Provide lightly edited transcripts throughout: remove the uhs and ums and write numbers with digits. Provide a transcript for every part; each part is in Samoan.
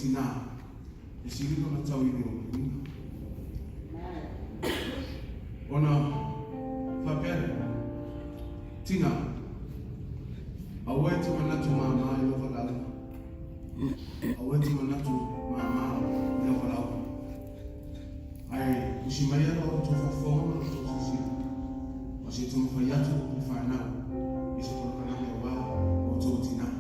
tinā, e sili ona tau i le uiuiga. Ona faapea lea, Tinā, aua e te manatu māmā i lou valaauga. Aua e te manatu māmā i lau valaauga. Ae usi mai la outou faafofoga ma la outou silasila, ma se i taumafai atu le fanau i se polokalame aua outou tinā.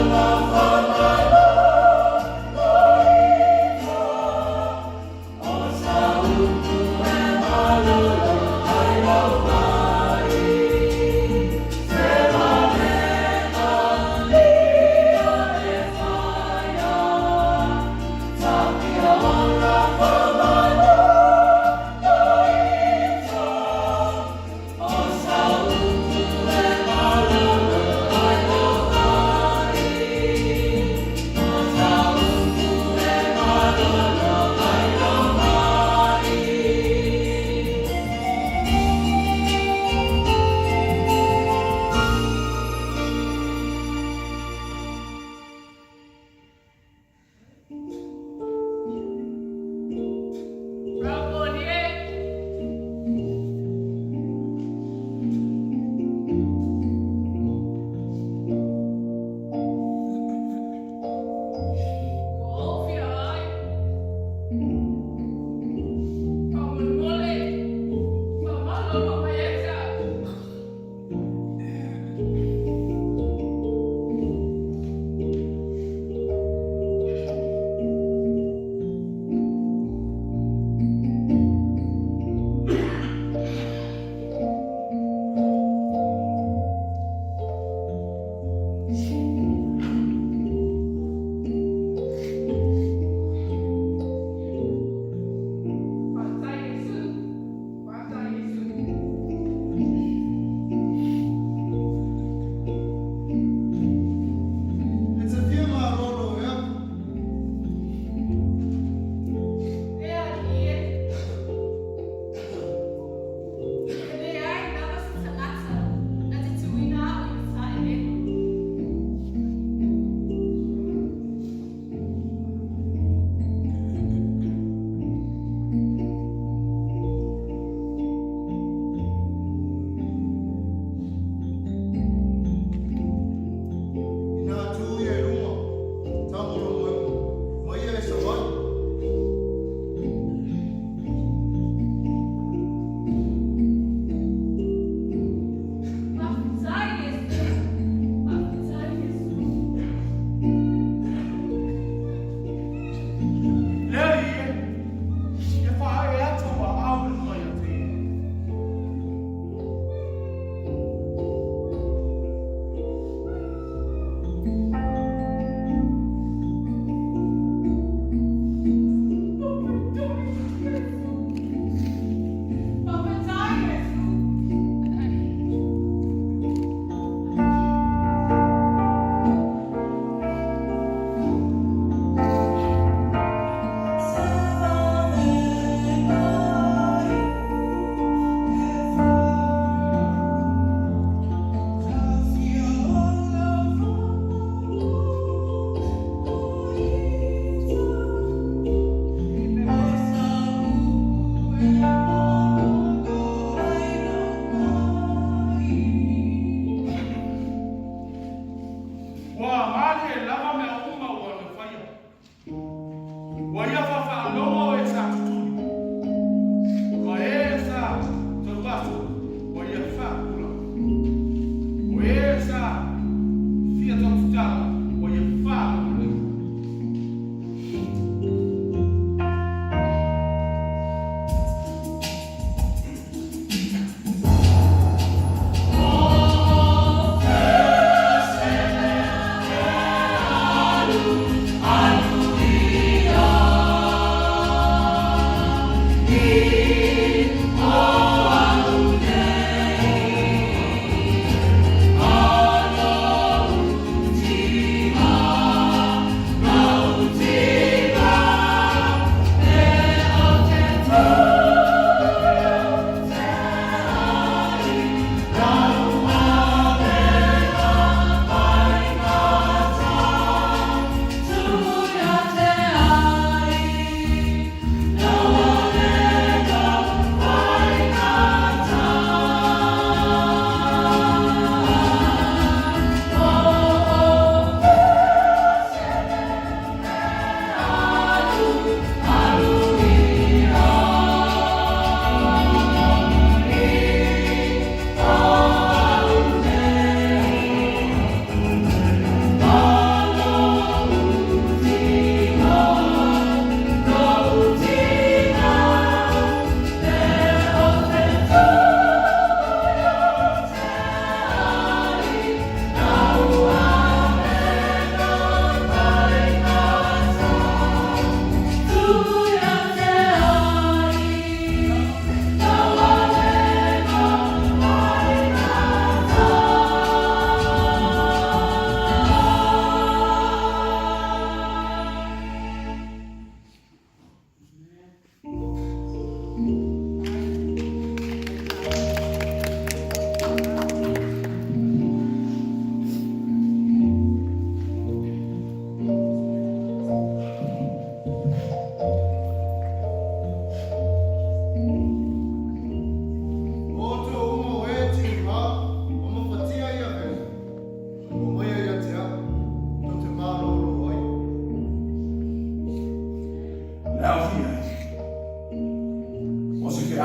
Amen.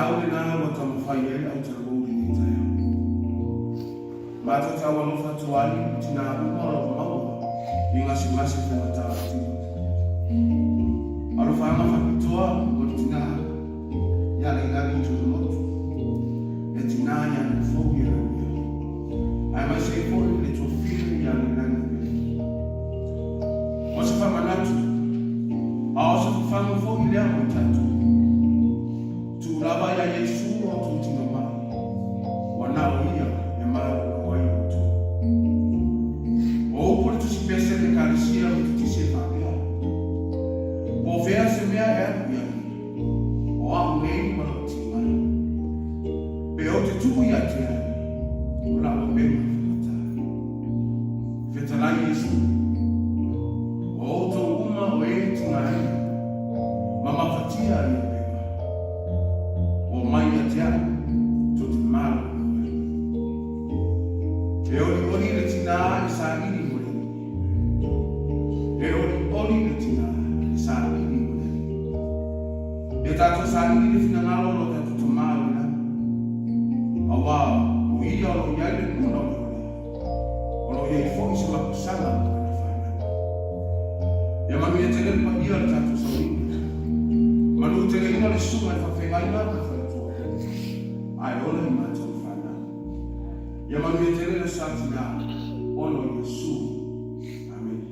taeao lenā ua taumafai ai le autalavou i lenei taeao. Matou te aualofa atu ai i tinā uma o lo o maua i gasegase faigata o le tino. Alofaaga faapitoa mo le tinā ia Leilani Tutumotu, le tinā ia Nuufou Ieremia, aemaise ai foi le tuafafine ia Leilani Peleki. O se faamanatu, a o se fafagu foi lea mo i tatou. Tuu lava ia Iesu o outou tino mai, ua na o Ia e malolo ai outou. O upu o le Tusi Pese a le Ekalesia Metotisi e faapea, Po o fea se mea e alu i ai, o a'u nei ma lo'u tiga, pe ou te tuu ia te au, o la'u avega e faigata. Fetalai Iesu, o outou uma o e tigaina, ma mafatia i avega, Omai ia te a'u, tou te malolo ai. E olioli le tinā e saili mo le Alii. E olioli le tinā e saili mo le Alii. Ia tatou saili le finagalo o lo tatou Tamā o le lagi, auā o Ia o lo o i ai le luna o le ola, o lo o i ai foi se mapusaga mo lana fanau. Ia manuia tele le paia o le tatou sauiga. Manu teleina le susuga i faafeagaiga ma le faletua, ae ola i matou le fanau. Ia manuia tele le aso Satina, ona o Iesu. Amene.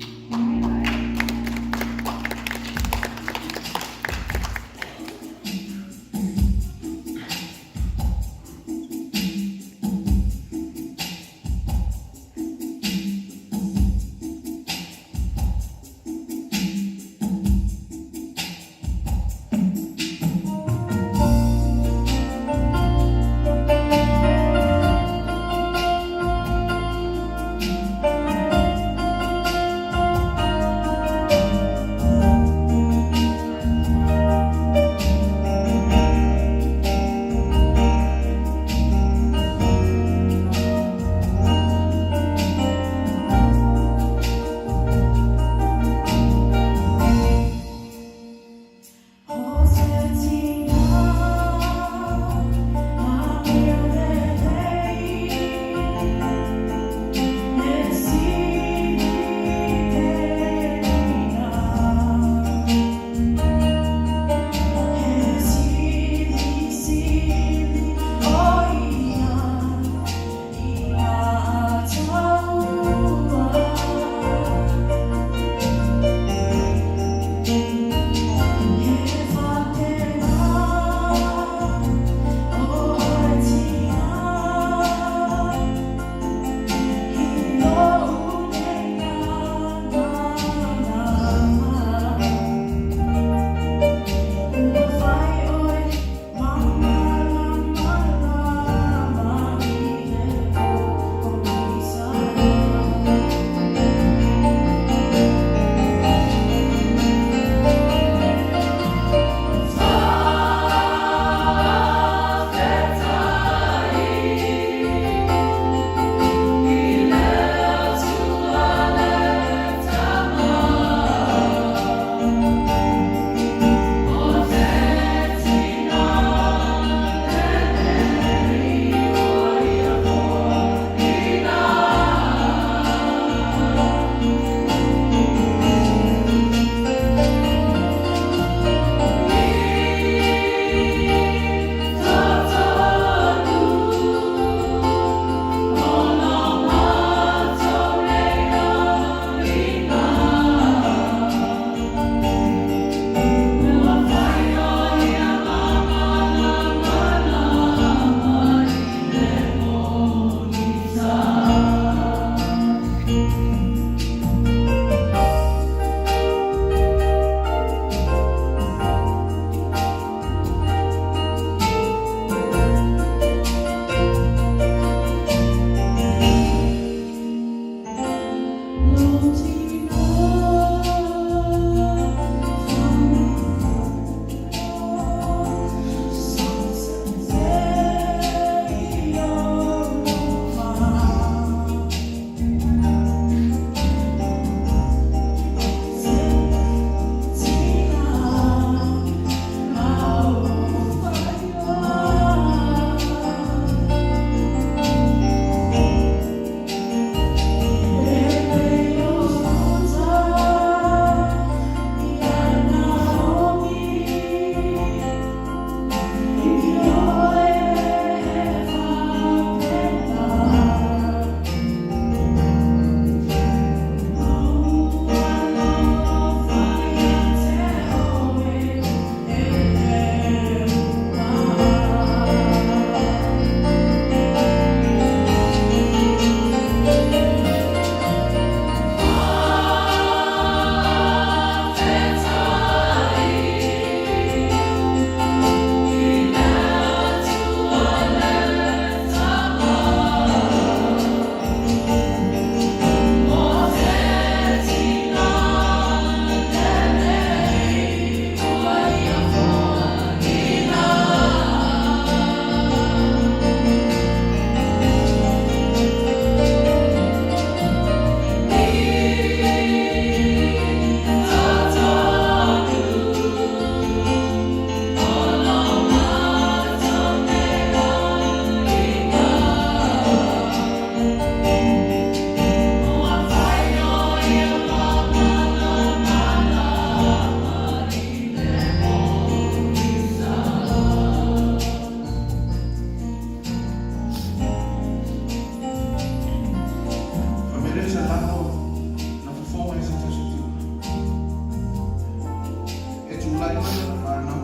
ai ma lana fanau,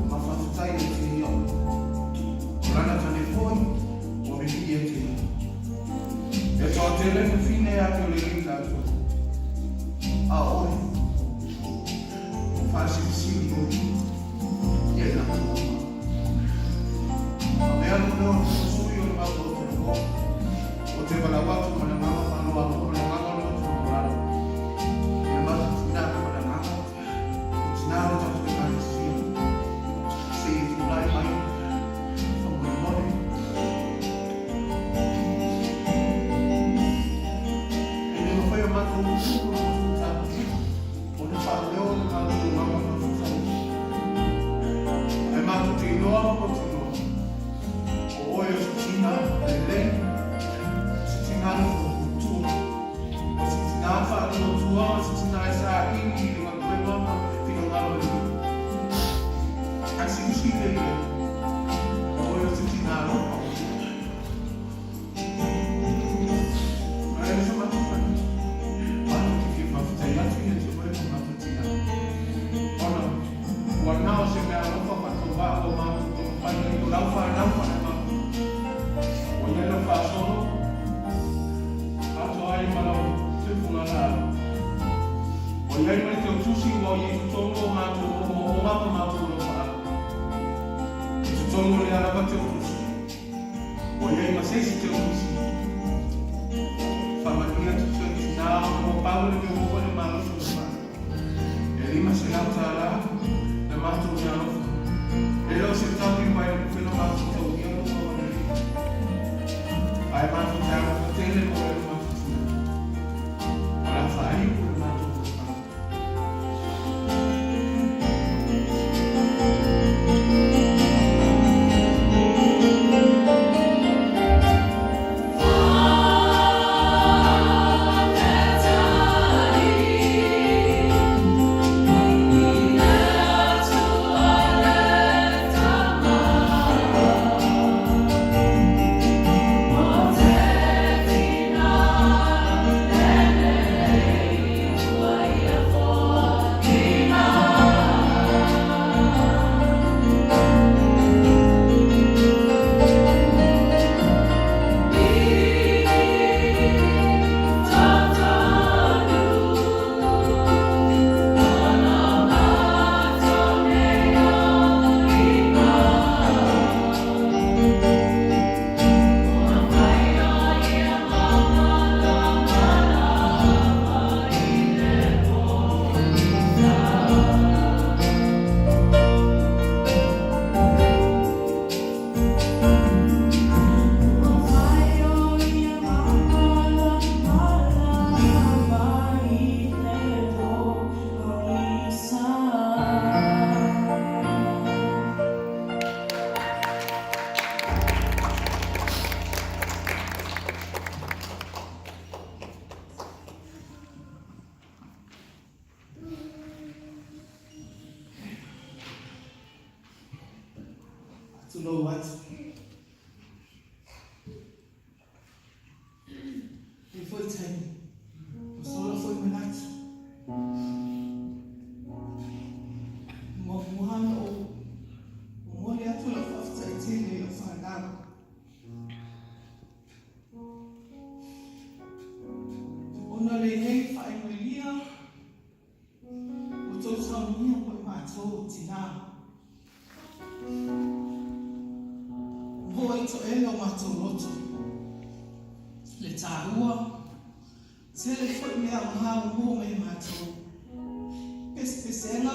ma faafetai ia te ia. O lana tane foi, ua vivii ia te ia. E toatele fafine ia te o le alii latou, a o oe, ua faasilisili oe ia i latou uma. Avea lou leo e sui o le matou atunuu, ou te valaau atu ma le agaga faaaloalo ma le agaga o le loto maualalo i le matou tina ma le agaga o tina o le tatou Ekalesia, se i e tulai mai faamolemole. E le mafai o matou upu ma matou tala ona faaleo le matou agaga faafetai. Ae matou te iloa ma mautinoa, o oe o se tina lelei, o se tina nofonofo matua, o se tina faatuatua, o se tina e saili i le galuega ma finagalo lelei. Ae silasila i ai, o oe o se tina alofa. Ae o se matou manatu, matou te fia faafetai atu ia te oe ma matou tina, ona ua na o se mea alofa faatauvaa ua matou taumafai ai o lau fanau faaleagaga. Ua i ai lau faasolo atoa ai ma lau soifuaga. Ua i ai ma le teutusi ua i ai totonu o matou omoomoga ma matou alofaga. I totonu o lea lava teutusi, ua i ai ma se isi teutusi. Faamanuia atu te tina ona ua pau le mea ua oo i le malosi o le fale. E $500 le matou meaalofa. E le o se taui mai le pupela matou taulia lou agalelei. Ae matou te alofa tele mo oe le matou tina. O le a faaiu le matou fonotaga. Tulou atu. E foi taimi. Ua sola foi manatu. E muamua ona ou momoli atu lau faafetai tele i lau fanau. Ona o lenei faailoilia Ua tou saunia mo i matou o tina. Ua i toele o matou loto. Le taua, tele foi mea aoga ua maua mai e matou. Pesepesega,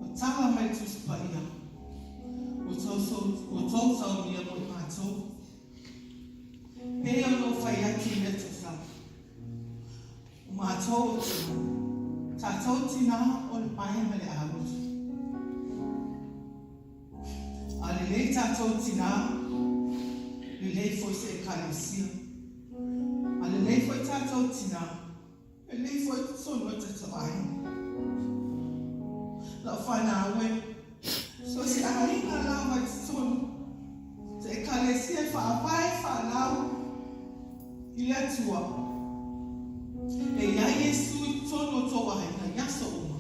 ua tala mai le Tusi Paia. Ua tou saunia mo i matou. Pei ona ou fai atu i lea tausaga. O matou o tina. Tatou tina o le pae ma le aloto. A lelei tatou tina, lelei foi se Ekalesia. A lelei foi tatou tina, lelei foi totonu o tatou aiga. Lau fanau e, so o se aiga lava i totonu se Ekalesia e faavae fanau i le Atua. E i ai Iesu i totonu o tou aiga i aso uma.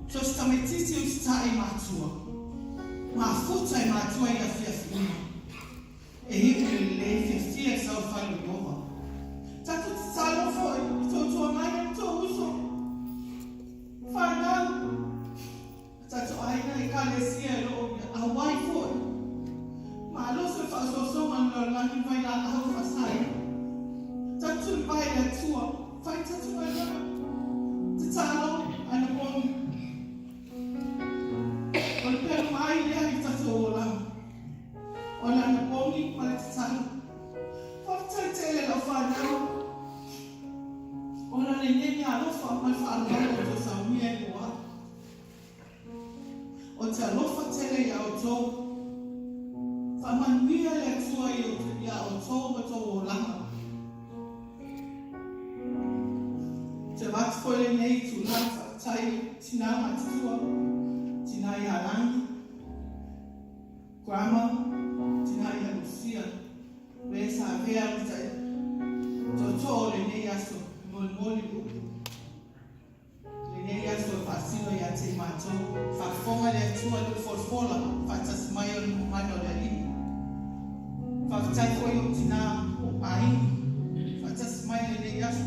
So se tamaitiiti e usitai i matua, mafuta i matua i afiafi uma. E iu le lelei fiafia i sau fale o Ieova. Tatou tatalo foi i tou tuangai ma tou uso, fanau, ma tatou aiga Ekalesia e lo o auai foi. Malosi o le faasoasoga o le lalolagi vailaau faasaina. Tatou tulivae i le Atua, fai tatou galuega, tatalo anapogi. O le pelu mai lea i tatou olaga. O le anapogi ma le tatalo. Faafetai tele lau fanau ona lenei meaalofa ma le faaaloalo o tou saunia i mua. Ou te alofa tele iā outou. Faamanuia le Atua iā outou ma tou olaga. Ou te avatu foi lenei itula faafetai i tinā matutua, tinā iā Lagi, Grandma, tinā ia Lucia, me sa avea ma tootoo o lenei aso e molimoli upu. Lenei aso e faasino ia te i matou, faafofoga le Atua i lou folafola faatasi mai o le mana o le Alii. Faafetai foi i ou tinā o aiga faatasi mai lenei aso.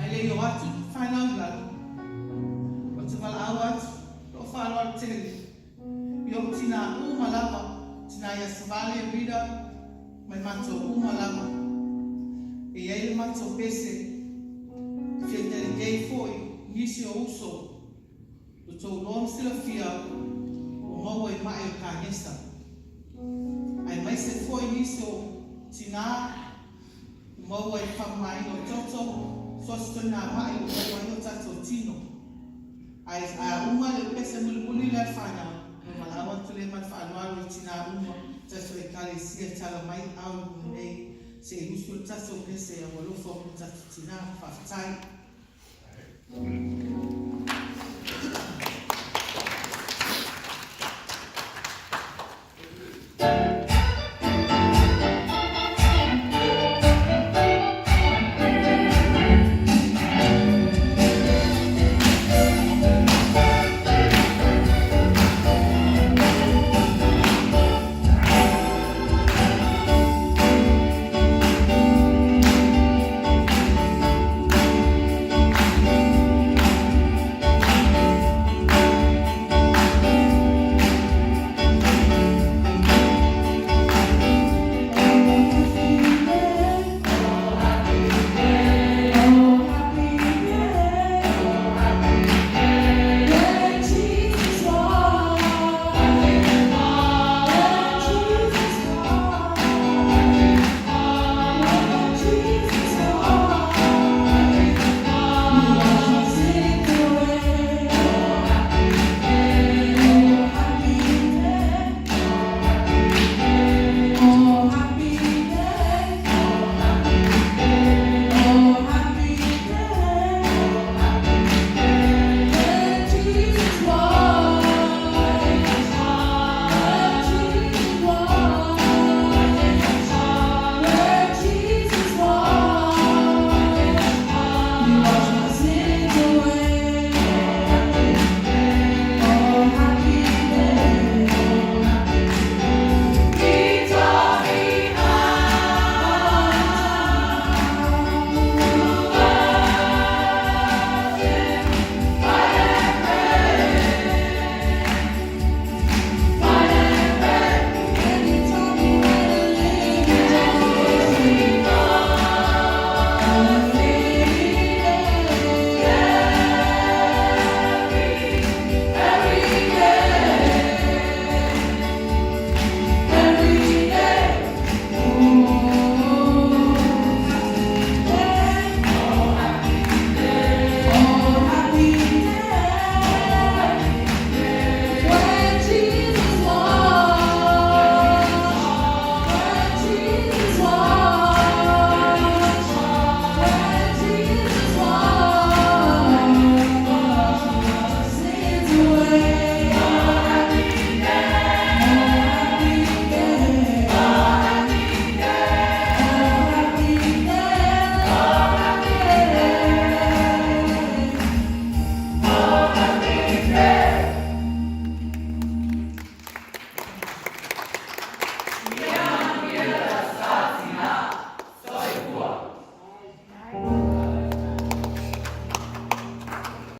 Ae le i o atu fanau i lalo, ou te valaau atu lou faaaloalo tele i ou tinā uma lava, tinā ia Savale, Rita, mai matou uma lava. E i ai le matou pese e fia delegate foi nisi o uso lo tou loa ma silafia ua maua i maʻi o kanesa. Aemaise foi nisi o tinā ua maua i faamamaina o toto, so se toina maʻi ua maua ai o tatou tino. Ae a uma le pese mulimuli lea fanau, ua valaau atu lea ma le faaaloalo i tinā uma, tatou Ekalesia e tala mai ao i luga nei, se i usu le tatou pese a ua alofa mo tatou tinā. Faafetai.